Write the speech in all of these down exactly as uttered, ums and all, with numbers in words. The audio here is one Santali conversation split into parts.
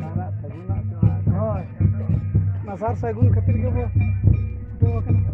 ᱦᱳᱭ, ᱚᱱᱟ ᱥᱟᱨ ᱥᱟᱹᱜᱩᱱ ᱠᱷᱟᱹᱛᱤᱨ ᱜᱮᱵᱚ ᱪᱷᱩᱴᱟᱹᱣ ᱟᱠᱟᱱᱟ᱾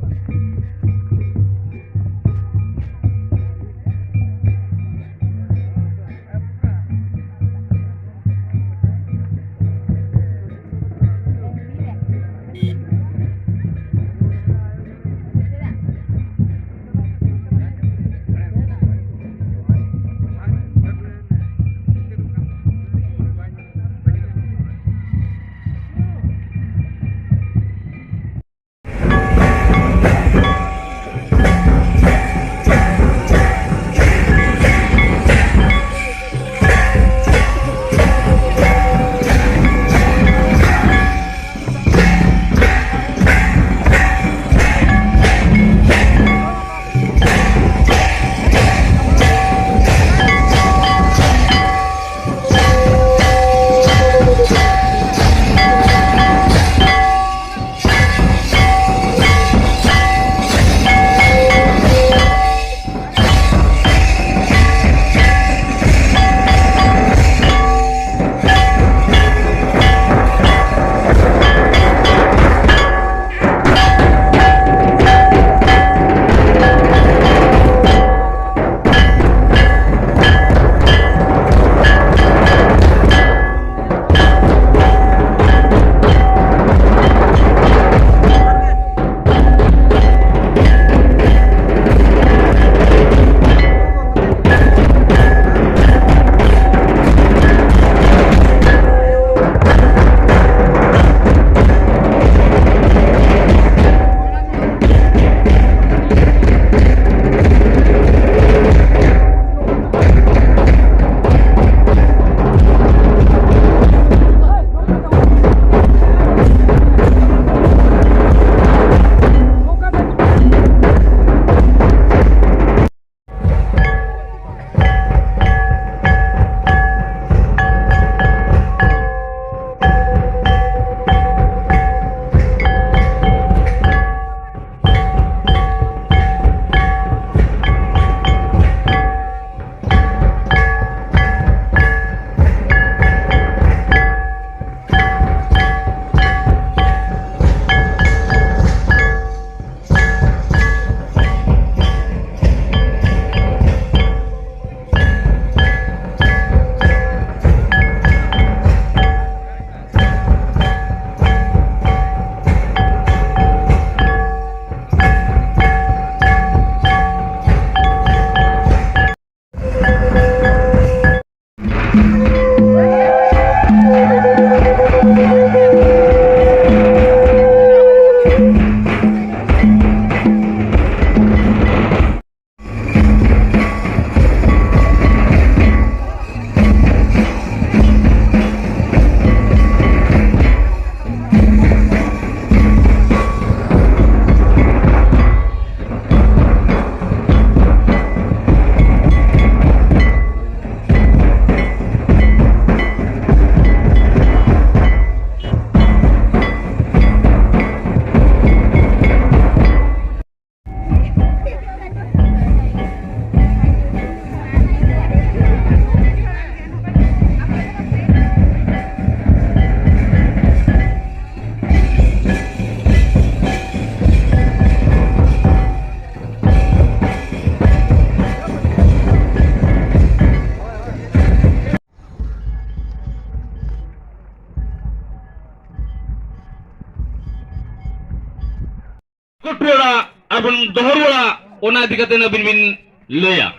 ᱨᱩᱣᱟᱹᱲᱟ ᱟᱨ ᱵᱚᱱ ᱫᱚᱦᱚ ᱨᱩᱣᱟᱹᱲᱟ, ᱚᱱᱟ ᱤᱫᱤ ᱠᱟᱛᱮ ᱟᱹᱵᱤᱱ ᱵᱤᱱ ᱞᱟᱹᱭᱟ᱾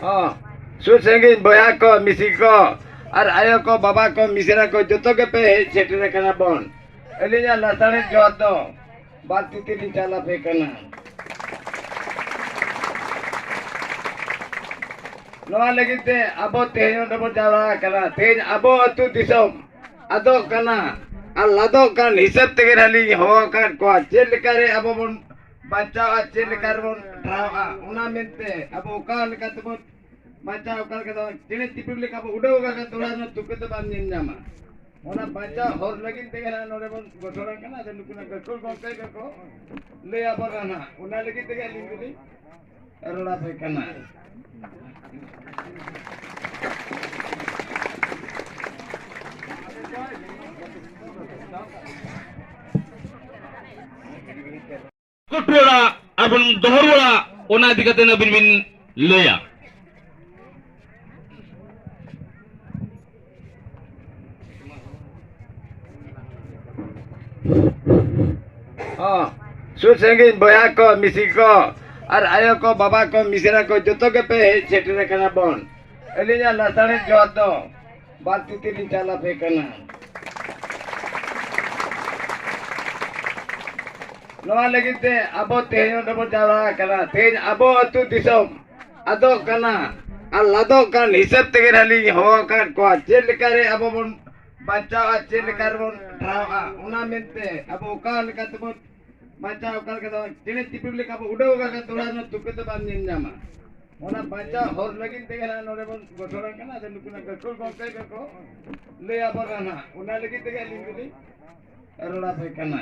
ᱦᱚᱸ, ᱥᱩᱨ ᱥᱟᱺᱜᱤᱧ ᱵᱚᱭᱦᱟ ᱠᱚ, ᱢᱤᱥᱤ ᱠᱚ, ᱟᱨ ᱟᱭᱳ ᱠᱚ, ᱵᱟᱵᱟ ᱠᱚ, ᱢᱤᱥᱨᱟ ᱠᱚ, ᱡᱚᱛᱚ ᱜᱮᱯᱮ ᱦᱮᱡ ᱥᱮᱴᱮᱨ ᱟᱠᱟᱱᱟ ᱵᱚᱱ᱾ ᱟᱹᱞᱤᱧᱟᱜ ᱞᱟᱥᱟᱲᱦᱮᱫ ᱡᱚᱦᱟᱨ ᱫᱚ ᱵᱟᱨ ᱛᱤᱛᱤ ᱞᱤᱧ ᱪᱟᱞ ᱟᱯᱮ ᱠᱟᱱᱟ᱾ ᱱᱚᱣᱟ ᱞᱟᱹᱜᱤᱫ ᱛᱮ ᱟᱵᱚ ᱛᱮᱦᱮᱧ ᱱᱚᱰᱮ ᱵᱚᱱ ᱡᱟᱣᱨᱟ ᱟᱠᱟᱱᱟ᱾ ᱛᱮᱦᱮᱧ ᱟᱵᱚ ᱟᱹᱛᱩ ᱫᱤᱥᱚᱢ ᱟᱫᱚᱜ ᱠᱟᱱᱟ ᱟᱨ ᱞᱟᱫᱚᱜ ᱠᱟᱱ ᱦᱤᱥᱟᱹᱵ ᱛᱮᱜᱮ ᱱᱟᱦᱟᱜ ᱞᱤᱧ ᱦᱚᱦᱚ ᱟᱠᱟᱫ ᱠᱚᱣᱟ᱾ ᱪᱮᱫ ᱞᱮᱠᱟᱨᱮ ᱟᱵᱚ ᱵᱚᱱ ᱵᱟᱧᱪᱟᱣᱟ, ᱪᱮᱫ ᱞᱮᱠᱟ ᱨᱮᱵᱚᱱ ᱴᱷᱟᱶᱼᱟ, ᱚᱱᱟ ᱢᱮᱱᱛᱮ ᱟᱵᱚ ᱚᱠᱟ ᱞᱮᱠᱟ ᱛᱮᱵᱚᱱ ᱵᱟᱧᱪᱟᱣ, ᱚᱠᱟ ᱞᱮᱠᱟ ᱫᱚ ᱪᱮᱬᱮ ᱪᱤᱯᱨᱩ ᱞᱮᱠᱟ ᱵᱚ ᱩᱰᱟᱹᱣ ᱟᱠᱟᱫ ᱠᱷᱟᱱ ᱫᱚᱦᱲᱟ ᱨᱮᱱᱟᱜ ᱛᱩᱠᱟᱹ ᱫᱚ ᱵᱟᱢ ᱧᱮᱞ ᱧᱟᱢᱟ᱾ ᱚᱱᱟ ᱵᱟᱧᱪᱟᱣ ᱦᱚᱨ ᱞᱟᱹᱜᱤᱫ ᱛᱮᱜᱮ ᱱᱟᱦᱟᱜ ᱱᱚᱰᱮ ᱵᱚᱱ ᱜᱚᱴᱷᱚᱱ ᱟᱠᱟᱱᱟ᱾ ᱟᱫᱚ ᱱᱩᱠᱩ ᱱᱟᱜ ᱜᱟᱹᱠᱷᱩᱲ ᱜᱚᱢᱠᱮ ᱜᱮᱠᱚ ᱞᱟᱹᱭ ᱟᱵᱚᱱᱟ ᱱᱟᱦᱟᱜ, ᱚᱱᱟ ᱞᱟᱹᱜᱤᱫ ᱛᱮᱜᱮ ᱟᱹᱞᱤᱧ ᱫᱚᱞᱤᱧ ᱨᱚᱲ ᱟᱯᱮ ᱠᱟᱱᱟ᱾ ᱠᱚ ᱨᱩᱣᱟᱹᱲᱟ ᱟᱨ ᱵᱚᱱ ᱫᱚᱦᱚ ᱨᱩᱣᱟᱹᱲᱟ, ᱚᱱᱟ ᱤᱫᱤ ᱠᱟᱛᱮ ᱟᱹᱵᱤᱱ ᱵᱤᱱ ᱞᱟᱹᱭᱟ᱾ ᱦᱚᱸ, ᱥᱩᱨ ᱥᱟᱺᱜᱤᱧ ᱵᱚᱭᱦᱟ ᱠᱚ, ᱢᱤᱥᱤ ᱠᱚ, ᱟᱨ ᱟᱭᱳ ᱠᱚ, ᱵᱟᱵᱟ ᱠᱚ, ᱢᱤᱥᱨᱟ ᱠᱚ, ᱡᱚᱛᱚ ᱜᱮᱯᱮ ᱦᱮᱡ ᱥᱮᱴᱮᱨ ᱟᱠᱟᱱᱟ ᱵᱚᱱ᱾ ᱟᱹᱞᱤᱧᱟᱜ ᱞᱟᱥᱟᱲᱦᱮᱫ ᱡᱚᱦᱟᱨ ᱫᱚ ᱵᱟᱨ ᱛᱤᱛᱤ ᱞᱤᱧ ᱪᱟᱞ ᱟᱯᱮ ᱠᱟᱱᱟ᱾ ᱱᱚᱣᱟ ᱞᱟᱹᱜᱤᱫ ᱛᱮ ᱟᱵᱚ ᱛᱮᱦᱮᱧ ᱱᱚᱰᱮ ᱵᱚᱱ ᱡᱟᱣᱨᱟ ᱟᱠᱟᱱᱟ᱾ ᱛᱮᱦᱮᱧ ᱟᱵᱚ ᱟᱹᱛᱩ ᱫᱤᱥᱚᱢ ᱟᱫᱚᱜ ᱠᱟᱱᱟ ᱟᱨ ᱞᱟᱫᱚᱜ ᱠᱟᱱ ᱦᱤᱥᱟᱹᱵ ᱛᱮᱜᱮ ᱱᱟᱦᱟᱜ ᱞᱤᱧ ᱦᱚᱦᱚ ᱟᱠᱟᱫ ᱠᱚᱣᱟ᱾ ᱪᱮᱫ ᱞᱮᱠᱟᱨᱮ ᱟᱵᱚ ᱵᱚᱱ ᱵᱟᱧᱪᱟᱣᱟ, ᱪᱮᱫ ᱞᱮᱠᱟ ᱨᱮᱵᱚᱱ ᱴᱷᱟᱶᱼᱟ, ᱚᱱᱟ ᱢᱮᱱᱛᱮ ᱟᱵᱚ ᱚᱠᱟ ᱞᱮᱠᱟ ᱛᱮᱵᱚᱱ ᱵᱟᱧᱪᱟᱣ, ᱚᱠᱟ ᱞᱮᱠᱟ ᱫᱚ ᱪᱮᱬᱮ ᱪᱤᱯᱨᱩ ᱞᱮᱠᱟ ᱵᱚ ᱩᱰᱟᱹᱣ ᱟᱠᱟᱫ ᱠᱷᱟᱱ ᱫᱚᱦᱲᱟ ᱨᱮᱱᱟᱜ ᱛᱩᱠᱟᱹ ᱫᱚ ᱵᱟᱢ ᱧᱮᱞ ᱧᱟᱢᱟ᱾ ᱚᱱᱟ ᱵᱟᱧᱪᱟᱣ ᱦᱚᱨ ᱞᱟᱹᱜᱤᱫ ᱛᱮᱜᱮ ᱱᱟᱦᱟᱜ ᱱᱚᱰᱮ ᱵᱚᱱ ᱜᱚᱴᱷᱚᱱ ᱟᱠᱟᱱᱟ᱾ ᱟᱫᱚ ᱱᱩᱠᱩ ᱱᱟᱜ ᱜᱟᱹᱠᱷᱩᱲ ᱜᱚᱢᱠᱮ ᱜᱮᱠᱚ ᱞᱟᱹᱭ ᱟᱵᱚᱱᱟ ᱱᱟᱦᱟᱜ, ᱚᱱᱟ ᱞᱟᱹᱜᱤᱫ ᱛᱮᱜᱮ ᱟᱹᱞᱤᱧ ᱫᱚᱞᱤᱧ ᱨᱚᱲ ᱟᱯᱮ ᱠᱟᱱᱟ᱾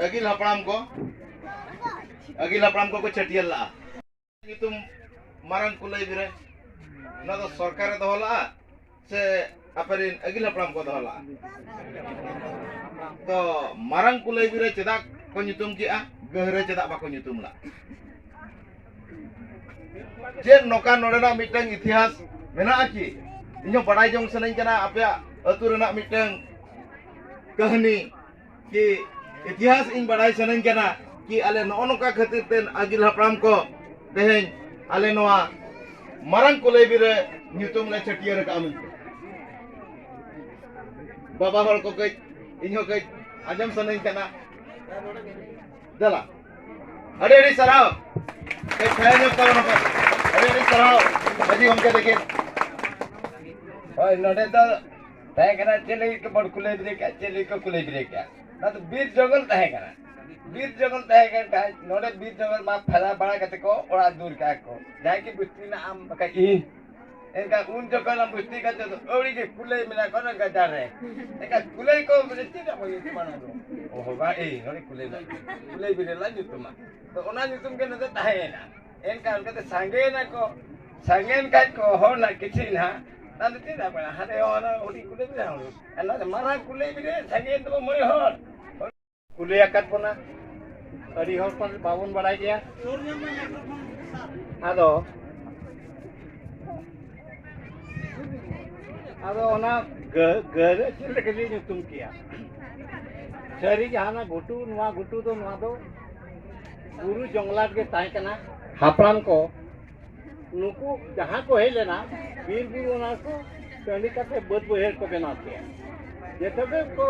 ᱟᱹᱜᱤᱞ ᱦᱟᱯᱲᱟᱢ ᱠᱚ, ᱟᱹᱜᱤᱞ ᱦᱟᱯᱲᱟᱢ ᱠᱚᱠᱚ ᱪᱷᱟᱹᱴᱭᱟᱹᱨ ᱞᱟᱜᱼᱟ᱾ ᱧᱩᱛᱩᱢ ᱢᱟᱨᱟᱝ ᱠᱩᱞᱟᱹᱭ ᱵᱤᱨᱟᱹᱭ᱾ ᱚᱱᱟ ᱫᱚ ᱥᱚᱨᱠᱟᱨᱮ ᱫᱚᱦᱚ ᱞᱟᱜᱼᱟ ᱥᱮ ᱟᱯᱮ ᱨᱮᱱ ᱟᱹᱜᱤᱞ ᱦᱟᱯᱲᱟᱢ ᱠᱚ ᱫᱚᱦᱚ ᱞᱟᱜᱼᱟ? ᱛᱚ ᱢᱟᱨᱟᱝ ᱠᱩᱞᱟᱹᱭ ᱵᱤᱨ ᱨᱮ ᱪᱮᱫᱟᱜ ᱠᱚ ᱧᱩᱛᱩᱢ ᱠᱮᱜᱼᱟ, ᱜᱟᱹᱦᱤᱨ ᱨᱮ ᱪᱮᱫᱟᱜ ᱵᱟᱠᱚ ᱧᱩᱛᱩᱢ ᱞᱟᱜᱼᱟ? ᱪᱮᱫ ᱱᱚᱝᱠᱟ ᱱᱚᱰᱮᱱᱟᱜ ᱢᱤᱫᱴᱟᱝ ᱤᱛᱤᱦᱟᱥ ᱢᱮᱱᱟᱜᱼᱟ ᱠᱤ? ᱤᱧ ᱦᱚᱸ ᱵᱟᱲᱟᱭ ᱡᱚᱝ ᱥᱟᱱᱟᱧ ᱠᱟᱱᱟ ᱟᱯᱮᱭᱟᱜ ᱟᱹᱛᱩ ᱨᱮᱱᱟᱜ ᱢᱤᱫᱴᱟᱝ ᱠᱟᱹᱦᱱᱤ ᱠᱤ ᱤᱛᱤᱦᱟᱥ ᱤᱧ ᱵᱟᱲᱟᱭ ᱥᱟᱱᱟᱧ ᱠᱟᱱᱟ ᱠᱤ ᱟᱞᱮ ᱱᱚᱜᱼᱚ ᱱᱚᱝᱠᱟ ᱠᱷᱟᱹᱛᱤᱨ ᱛᱮ ᱟᱹᱜᱤᱞ ᱦᱟᱯᱲᱟᱢ ᱠᱚ ᱛᱮᱦᱮᱧ ᱟᱞᱮ ᱱᱚᱣᱟ ᱢᱟᱨᱟᱝ ᱠᱩᱞᱟᱹᱭ ᱵᱤᱨ ᱨᱮ ᱧᱩᱛᱩᱢ ᱞᱮ ᱪᱷᱟᱹᱴᱭᱟᱹᱨ ᱟᱠᱟᱫᱼᱟ ᱢᱮᱱᱛᱮ᱾ ᱵᱟᱵᱟ ᱦᱚᱲ ᱠᱚ ᱠᱟᱹᱡ, ᱤᱧ ᱦᱚᱸ ᱠᱟᱹᱡ ᱟᱸᱡᱚᱢ ᱥᱟᱱᱟᱧ ᱠᱟᱱᱟ᱾ ᱫᱮᱞᱟ, ᱟᱹᱰᱤ ᱟᱹᱰᱤ ᱥᱟᱨᱦᱟᱣ᱾ ᱠᱟᱹᱡ ᱛᱟᱭᱚᱢ ᱧᱚᱜ ᱛᱟᱵᱚᱱ ᱯᱮ᱾ ᱟᱹᱰᱤ ᱟᱹᱰᱤ ᱥᱟᱨᱦᱟᱣ ᱢᱟᱹᱡᱷᱤ ᱜᱚᱢᱠᱮ ᱛᱟᱹᱠᱤᱱ᱾ ᱦᱳᱭ, ᱱᱚᱰᱮ ᱫᱚ ᱛᱟᱦᱮᱸ ᱠᱟᱱᱟ ᱪᱮᱫ ᱞᱟᱹᱜᱤᱫ ᱠᱚ ᱵᱚᱱ ᱠᱩᱞᱟᱹᱭ ᱵᱤᱨᱟᱹᱭ ᱠᱮᱜᱼᱟ, ᱪᱮᱫ ᱞᱟᱹᱜᱤᱫ ᱠᱚ ᱠᱩᱞᱟᱹᱭ ᱵᱤᱨᱟᱹᱭ ᱠᱮᱜᱼᱟ? ᱚᱱᱟ ᱫᱚ ᱵᱤᱨ ᱡᱚᱝᱜᱚᱞ ᱛᱟᱦᱮᱸ ᱠᱟᱱᱟ᱾ ᱵᱤᱨ ᱡᱚᱝᱜᱚᱞ ᱛᱟᱦᱮᱸ ᱠᱟᱱ ᱠᱷᱟᱡ ᱱᱚᱰᱮ ᱵᱤᱨ ᱡᱚᱝᱜᱚᱞ ᱢᱟ ᱯᱷᱮᱞᱟ ᱵᱟᱲᱟ ᱠᱟᱛᱮ ᱠᱚ ᱚᱲᱟᱜ ᱫᱩᱣᱟᱹᱨ ᱠᱟᱜᱼᱟ ᱠᱚ᱾ ᱡᱟᱦᱟᱸᱭ ᱜᱮ ᱵᱩᱥᱛᱤ ᱨᱮᱱᱟᱜ ᱟᱢ ᱵᱟᱠᱷᱟᱡ ᱤᱧ, ᱮᱱᱠᱷᱟᱱ ᱩᱱ ᱡᱚᱠᱷᱚᱱ ᱟᱢ ᱵᱩᱥᱛᱤ ᱠᱟᱛᱮ ᱫᱚ ᱟᱹᱣᱲᱤ ᱜᱮ ᱠᱩᱞᱟᱹᱭ ᱢᱮᱱᱟᱜ ᱠᱚᱣᱟ ᱚᱱᱟ ᱜᱟᱡᱟᱲ ᱨᱮ᱾ ᱮᱱᱠᱷᱟᱱ ᱠᱩᱞᱟᱹᱭ ᱠᱚ ᱢᱟᱱᱮ ᱪᱮᱫ ᱟᱵᱚ ᱧᱩᱛᱩᱢ ᱟᱱᱟ ᱫᱚ? ᱚᱦᱚ ᱵᱟ, ᱮᱭ ᱱᱚᱰᱮ ᱠᱩᱞᱟᱹᱭ ᱢᱮᱱᱟᱜ ᱠᱚᱣᱟ᱾ ᱠᱩᱞᱟᱹᱭ ᱵᱤᱨᱟᱹᱭ ᱞᱟᱝ ᱧᱩᱛᱩᱢᱟ᱾ ᱛᱚ ᱚᱱᱟ ᱧᱩᱛᱩᱢ ᱜᱮ ᱱᱚᱰᱮ ᱛᱟᱦᱮᱸᱭᱮᱱᱟ᱾ ᱮᱱᱠᱷᱟᱱ ᱚᱱᱠᱟᱛᱮ ᱥᱟᱸᱜᱮᱭᱮᱱᱟ ᱠᱚ, ᱥᱟᱸᱜᱮᱭᱮᱱ ᱠᱷᱟᱡ ᱠᱚ ᱦᱚᱲ ᱱᱟᱜ ᱠᱤᱪᱷᱩ ᱱᱟᱦᱟᱜ, ᱚᱱᱟ ᱫᱚ ᱪᱮᱫ ᱟᱜ ᱠᱟᱱᱟ? ᱦᱟᱸᱰᱮ ᱦᱚᱸ ᱚᱱᱟ ᱦᱩᱰᱤᱧ ᱠᱩᱞᱟᱹᱭ ᱵᱤᱨᱟᱹᱭ ᱦᱚᱸ, ᱟᱨ ᱱᱚᱰᱮ ᱢᱟᱨᱟᱝ ᱠᱩᱞᱟᱹᱭ ᱵᱤᱨᱟᱹᱭ ᱥᱟᱸᱜᱮᱭᱮᱱ ᱛᱟᱵᱚ ᱢᱚᱬᱮ ᱦᱚᱲ᱾ ᱠᱩᱞᱤ ᱟᱠᱟᱫ ᱵᱚᱱᱟ, ᱟᱹᱰᱤ ᱦᱚᱲ ᱯᱟᱞᱮ ᱵᱟᱵᱚᱱ ᱵᱟᱲᱟᱭ ᱜᱮᱭᱟ᱾ ᱟᱫᱚ, ᱟᱫᱚ ᱚᱱᱟ ᱜᱟᱹ-, ᱜᱟᱹᱨᱟᱹ ᱪᱮᱫ ᱞᱮᱠᱟ ᱡᱮ ᱧᱩᱛᱩᱢ ᱠᱮᱜᱼᱟ? ᱥᱟᱹᱨᱤ ᱜᱮ ᱦᱟᱱᱟ ᱜᱷᱩᱴᱩ, ᱱᱚᱣᱟ ᱜᱷᱩᱴᱩ ᱫᱚ, ᱱᱚᱣᱟ ᱫᱚ ᱵᱩᱨᱩ ᱡᱚᱝᱜᱚᱞᱟᱛ ᱜᱮ ᱛᱟᱦᱮᱸ ᱠᱟᱱᱟ᱾ ᱦᱟᱯᱲᱟᱢ ᱠᱚ ᱱᱩᱠᱩ ᱡᱟᱦᱟᱸ ᱠᱚ ᱦᱮᱡ ᱞᱮᱱᱟ, ᱵᱤᱨ ᱵᱩᱨᱩ ᱚᱱᱟ ᱠᱚ ᱴᱟᱺᱰᱤ ᱠᱟᱛᱮ ᱵᱟᱹᱫᱽ ᱵᱟᱹᱭᱦᱟᱹᱲ ᱠᱚ ᱵᱮᱱᱟᱣ ᱠᱮᱜᱼᱟ᱾ ᱡᱮᱛᱮ ᱜᱮ ᱠᱚ,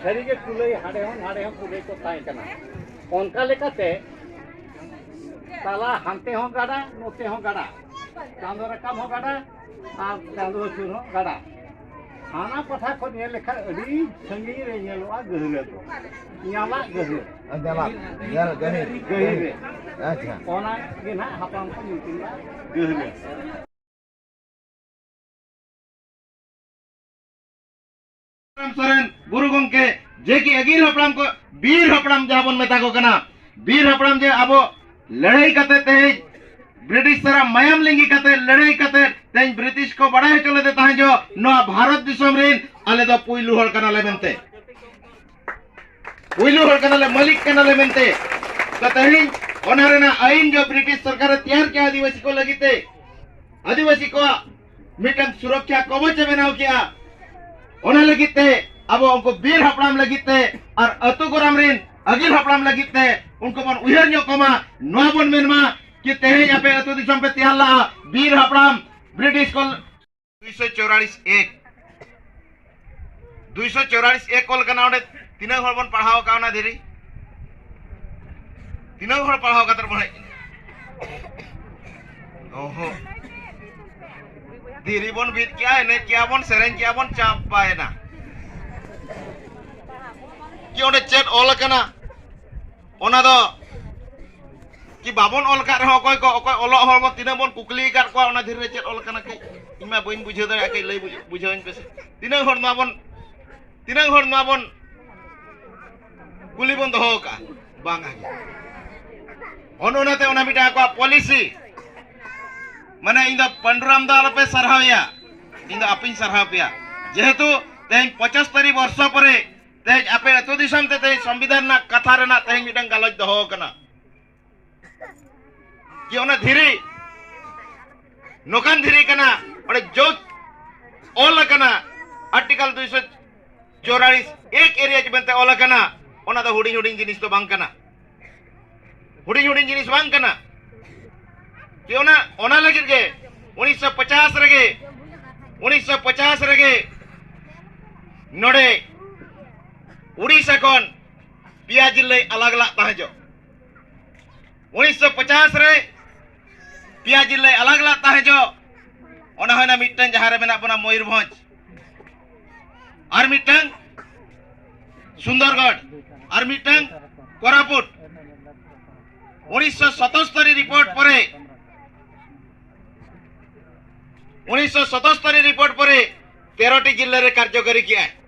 ᱥᱟᱹᱨᱤ ᱜᱮ ᱠᱩᱞᱟᱹᱭ, ᱦᱟᱸᱰᱮ ᱦᱚᱸ ᱱᱟᱰᱮ ᱦᱚᱸ ᱠᱩᱞᱟᱹᱭ ᱠᱚ ᱛᱟᱦᱮᱸ ᱠᱟᱱᱟ᱾ ᱚᱱᱠᱟ ᱞᱮᱠᱟᱛᱮ ᱛᱟᱞᱟ ᱦᱟᱱᱛᱮ ᱦᱚᱸ ᱜᱟᱰᱟ, ᱱᱚᱛᱮ ᱦᱚᱸ ᱜᱟᱰᱟ, ᱪᱟᱸᱫᱚ ᱨᱟᱠᱟᱵ ᱦᱚᱸ ᱜᱟᱰᱟ, ᱟᱨ ᱪᱟᱸᱫᱚ ᱦᱟᱹᱥᱩᱨ ᱦᱚᱸ ᱜᱟᱰᱟ᱾ ᱦᱟᱱᱟ ᱯᱟᱦᱴᱟ ᱠᱷᱚᱱ ᱧᱮᱞ ᱞᱮᱠᱷᱟᱱ ᱟᱹᱰᱤ ᱥᱟᱺᱜᱤᱧ ᱨᱮ ᱧᱮᱞᱚᱜᱼᱟ ᱜᱟᱹᱦᱞᱟᱹ ᱫᱚ, ᱧᱟᱞᱟᱜ ᱜᱟᱹᱦᱞᱟᱹ᱾ ᱧᱟᱞᱟᱜ, ᱧᱟᱞᱟᱜ, ᱜᱟᱹᱦᱤᱨ᱾ ᱜᱟᱹᱦᱤᱨ ᱨᱮ᱾ ᱟᱪᱪᱷᱟ᱾ ᱚᱱᱟ ᱜᱮ ᱱᱟᱦᱟᱜ ᱦᱟᱯᱲᱟᱢ ᱠᱚ ᱧᱩᱛᱩᱢ ᱞᱮᱫᱼᱟ ᱜᱟᱹᱦᱞᱟᱹ᱾ ᱥᱚᱨᱮᱱ ᱜᱩᱨᱩ ᱜᱚᱢᱠᱮ, ᱡᱮ ᱠᱤ ᱟᱹᱜᱤᱞ ᱦᱟᱯᱲᱟᱢ ᱠᱚ, ᱵᱤᱨ ᱦᱟᱯᱲᱟᱢ ᱡᱟᱦᱟᱸ ᱵᱚᱱ ᱢᱮᱛᱟ ᱠᱚ ᱠᱟᱱᱟ, ᱵᱤᱨ ᱦᱟᱯᱲᱟᱢ ᱡᱮ ᱟᱵᱚ ᱞᱟᱹᱲᱦᱟᱹᱭ ᱠᱟᱛᱮ ᱛᱮᱦᱮᱧ ᱵᱨᱤᱴᱤᱥ ᱥᱟᱞᱟᱜ ᱢᱟᱭᱟᱢ ᱞᱤᱸᱜᱤ ᱠᱟᱛᱮ, ᱞᱟᱹᱲᱦᱟᱹᱭ ᱠᱟᱛᱮ, ᱛᱮᱦᱮᱧ ᱵᱨᱤᱴᱤᱥ ᱠᱚ ᱵᱟᱲᱟᱭ ᱦᱚᱪᱚ ᱞᱮᱫᱮ ᱛᱟᱦᱮᱸ ᱡᱚ, ᱱᱚᱣᱟ ᱵᱷᱟᱨᱚᱛ ᱫᱤᱥᱚᱢ ᱨᱮᱱ ᱟᱞᱮ ᱫᱚ ᱯᱩᱭᱞᱩ ᱦᱚᱲ ᱠᱟᱱᱟᱞᱮ ᱢᱮᱱᱛᱮ᱾ ᱯᱩᱭᱞᱩ ᱦᱚᱲ ᱠᱟᱱᱟᱞᱮ, ᱢᱟᱹᱞᱤᱠ ᱠᱟᱱᱟᱞᱮ ᱢᱮᱱᱛᱮ᱾ ᱛᱚ ᱛᱮᱦᱮᱧ ᱚᱱᱟ ᱨᱮᱱᱟᱜ ᱟᱹᱭᱤᱱ ᱡᱚ ᱵᱨᱤᱴᱤᱥ ᱥᱚᱨᱠᱟᱨᱮ ᱛᱮᱭᱟᱨ ᱠᱮᱜᱼᱟ ᱟᱹᱫᱤᱵᱟᱹᱥᱤ ᱠᱚ ᱞᱟᱹᱜᱤᱫ ᱛᱮ, ᱟᱹᱫᱤᱵᱟᱹᱥᱤ ᱠᱚᱣᱟᱜ ᱢᱤᱫᱴᱟᱝ ᱥᱩᱨᱚᱠᱷᱟ ᱠᱚᱵᱚᱪ ᱮ ᱵᱮᱱᱟᱣ ᱠᱮᱜᱼᱟ᱾ ᱚᱱᱟ ᱞᱟᱹᱜᱤᱫ ᱛᱮ ᱟᱵᱚ ᱩᱱᱠᱩ ᱵᱤᱨ ᱦᱟᱯᱲᱟᱢ ᱞᱟᱹᱜᱤᱫ ᱛᱮ ᱟᱨ ᱟᱹᱛᱩ ᱜᱚᱨᱟᱢ ᱨᱮᱱ ᱟᱹᱜᱤᱞ ᱦᱟᱯᱲᱟᱢ ᱞᱟᱹᱜᱤᱫ ᱛᱮ ᱩᱱᱠᱩ ᱵᱚᱱ ᱩᱭᱦᱟᱹᱨ ᱧᱚᱜ ᱠᱚᱢᱟ, ᱱᱚᱣᱟ ᱵᱚᱱ ᱢᱮᱱ ᱢᱟ ᱠᱤ ᱛᱮᱦᱮᱧ ᱟᱯᱮ ᱟᱹᱛᱩ ᱫᱤᱥᱚᱢ ᱯᱮ ᱛᱮᱭᱟᱨ ᱞᱟᱜᱼᱟ, ᱵᱤᱨ ᱦᱟᱯᱲᱟᱢ ᱵᱨᱤᱴᱤᱥ ᱠᱚ ᱫᱩᱭᱥᱚ ᱪᱚᱣᱨᱟᱞᱤᱥ ᱮᱠ, ᱫᱩᱭᱥᱚ ᱪᱚᱣᱨᱟᱞᱤᱥ ᱮᱠ ᱚᱞ ᱠᱟᱱᱟ᱾ ᱚᱸᱰᱮ ᱛᱤᱱᱟᱹᱜ ᱦᱚᱲ ᱵᱚᱱ ᱯᱟᱲᱦᱟᱣ ᱟᱠᱟᱫ ᱚᱱᱟ ᱫᱷᱤᱨᱤ? ᱛᱤᱱᱟᱹᱜ ᱦᱚᱲ ᱯᱟᱲᱦᱟᱣ ᱠᱟᱛᱮ ᱵᱚᱱ ᱦᱮᱡ ᱮᱱᱟ? ᱚᱦᱚ᱾ ᱫᱷᱤᱨᱤ ᱵᱚᱱ ᱵᱤᱫ ᱠᱮᱜᱼᱟ, ᱮᱱᱮᱡ ᱠᱮᱜᱼᱟ ᱵᱚᱱ, ᱥᱮᱨᱮᱧ ᱠᱮᱜᱼᱟ ᱵᱚᱱ, ᱪᱟᱵᱟᱭᱮᱱᱟ᱾ ᱠᱤ ᱚᱸᱰᱮ ᱪᱮᱫ ᱚᱞ ᱟᱠᱟᱱᱟ? ᱚᱱᱟ ᱫᱚ ᱠᱤ ᱵᱟᱵᱚᱱ ᱚᱞ ᱠᱟᱜ ᱨᱮᱦᱚᱸ, ᱚᱠᱚᱭ ᱠᱚ, ᱚᱠᱚᱭ ᱚᱞᱚᱜ ᱦᱚᱲ ᱵᱚᱱ ᱛᱤᱱᱟᱹᱜ ᱵᱚᱱ ᱠᱩᱠᱞᱤ ᱟᱠᱟᱫ ᱠᱚᱣᱟ ᱚᱱᱟ ᱫᱷᱤᱨᱤ ᱨᱮ ᱪᱮᱫ ᱚᱞ ᱠᱟᱱᱟ? ᱠᱟᱹᱡ ᱤᱧ ᱢᱟ ᱵᱟᱹᱧ ᱵᱩᱡᱷᱟᱹᱣ ᱫᱟᱲᱮᱭᱟᱜ, ᱠᱟᱹᱡ ᱞᱟᱹᱭ ᱵᱩᱡᱷᱟᱹᱣ, ᱵᱩᱡᱷᱟᱹᱣᱟᱹᱧ ᱯᱮᱥᱮ᱾ ᱛᱤᱱᱟᱹᱜ ᱦᱚᱲ ᱱᱚᱣᱟ ᱵᱚᱱ, ᱛᱤᱱᱟᱹᱜ ᱦᱚᱲ ᱱᱚᱣᱟ ᱵᱚᱱ ᱠᱩᱞᱤ ᱵᱚᱱ ᱫᱚᱦᱚ ᱟᱠᱟᱫᱼᱟ? ᱵᱟᱝ ᱜᱮ᱾ ᱚᱱ ᱚᱱᱟᱛᱮ ᱚᱱᱟ ᱢᱤᱫᱴᱟᱝ ᱟᱠᱚᱣᱟᱜ ᱯᱚᱞᱤᱥᱤ, ᱢᱟᱱᱮ ᱤᱧ ᱫᱚ ᱯᱟᱹᱱᱰᱩᱨᱟᱢ ᱫᱚ ᱟᱞᱚᱯᱮ ᱥᱟᱨᱦᱟᱣᱮᱭᱟ, ᱤᱧ ᱫᱚ ᱟᱯᱮᱧ ᱥᱟᱨᱦᱟᱣ ᱯᱮᱭᱟ᱾ ᱡᱮᱦᱮᱛᱩ ᱛᱮᱦᱮᱧ ᱯᱚᱸᱪᱟᱥᱛᱚᱨᱤ ᱵᱚᱨᱥᱚ ᱯᱚᱨᱮ ᱛᱮᱦᱮᱧ ᱟᱯᱮ ᱟᱹᱛᱩ ᱫᱤᱥᱚᱢ ᱛᱮ ᱛᱮᱦᱮᱧ ᱥᱚᱝᱵᱤᱫᱷᱟᱱ ᱨᱮᱱᱟᱜ ᱠᱟᱛᱷᱟ ᱨᱮᱱᱟᱜ ᱛᱮᱦᱮᱧ ᱢᱤᱫᱴᱟᱝ ᱜᱟᱞᱚᱪ ᱫᱚᱦᱚ ᱟᱠᱟᱱᱟ᱾ ᱡᱮ ᱚᱱᱟ ᱫᱷᱤᱨᱤ ᱱᱚᱝᱠᱟᱱ ᱫᱷᱤᱨᱤ ᱠᱟᱱᱟ, ᱚᱸᱰᱮ ᱡᱚ ᱚᱞ ᱟᱠᱟᱱᱟ, ᱟᱨᱴᱤᱠᱟᱞ ᱫᱩᱭᱥᱚ ᱪᱚᱣᱨᱟᱞᱤᱥ ᱮᱠ ᱮᱨᱤᱭᱟ ᱢᱮᱱᱛᱮ ᱚᱞ ᱟᱠᱟᱱᱟ, ᱚᱱᱟ ᱫᱚ ᱦᱩᱰᱤᱧ ᱦᱩᱰᱤᱧ ᱡᱤᱱᱤᱥ ᱫᱚ ᱵᱟᱝ ᱠᱟᱱᱟ, ᱦᱩᱰᱤᱧ ᱦᱩᱰᱤᱧ ᱡᱤᱱᱤᱥ ᱵᱟᱝ ᱠᱟᱱᱟ᱾ ᱡᱮ ᱚᱱᱟ, ᱚᱱᱟ ᱞᱟᱹᱜᱤᱫ ᱜᱮ ᱩᱱᱤᱥᱥᱚ ᱯᱚᱪᱟᱥ ᱨᱮᱜᱮ, ᱩᱱᱤᱥᱥᱚ ᱯᱚᱪᱟᱥ ᱨᱮᱜᱮ ᱱᱚᱰᱮ ᱩᱲᱤᱥᱥᱟ ᱠᱷᱚᱱ ᱯᱮᱭᱟ ᱡᱤᱞᱟᱹᱭ ᱟᱞᱟᱜᱽ ᱞᱟᱜ ᱛᱟᱦᱮᱸ ᱡᱚ᱾ ᱩᱱᱤᱥᱥᱚ ᱯᱚᱪᱟᱥ ᱨᱮ ᱯᱮᱭᱟ ᱡᱤᱞᱟᱹᱭ ᱟᱞᱟᱜᱽ ᱞᱟᱜ ᱛᱟᱦᱮᱸ ᱡᱚ, ᱚᱱᱟ ᱦᱩᱭᱱᱟ ᱢᱤᱫᱴᱟᱝ ᱡᱟᱦᱟᱸ ᱨᱮ ᱢᱮᱱᱟᱜ ᱵᱚᱱᱟ ᱢᱚᱭᱩᱨᱵᱷᱚᱸᱡᱽ, ᱟᱨ ᱢᱤᱫᱴᱟᱝ ᱥᱩᱱᱫᱚᱨᱜᱚᱲ, ᱟᱨ ᱢᱤᱫᱴᱟᱝ ᱠᱳᱨᱟᱯᱩᱴ᱾ ᱩᱱᱤᱥᱥᱚ ᱥᱚᱛᱚᱥᱛᱚᱨᱤ ᱨᱤᱯᱳᱨᱴ ᱯᱚᱨᱮ, ᱩᱱᱤᱥᱥᱚ ᱥᱚᱛᱚᱥᱛᱚᱨᱤ ᱨᱤᱯᱳᱨᱴ ᱯᱚᱨᱮ ᱛᱮᱨᱚᱴᱤ ᱡᱤᱞᱟᱹ ᱨᱮ ᱠᱟᱨᱡᱚᱠᱟᱨᱤ ᱠᱮᱜᱼᱟᱭ᱾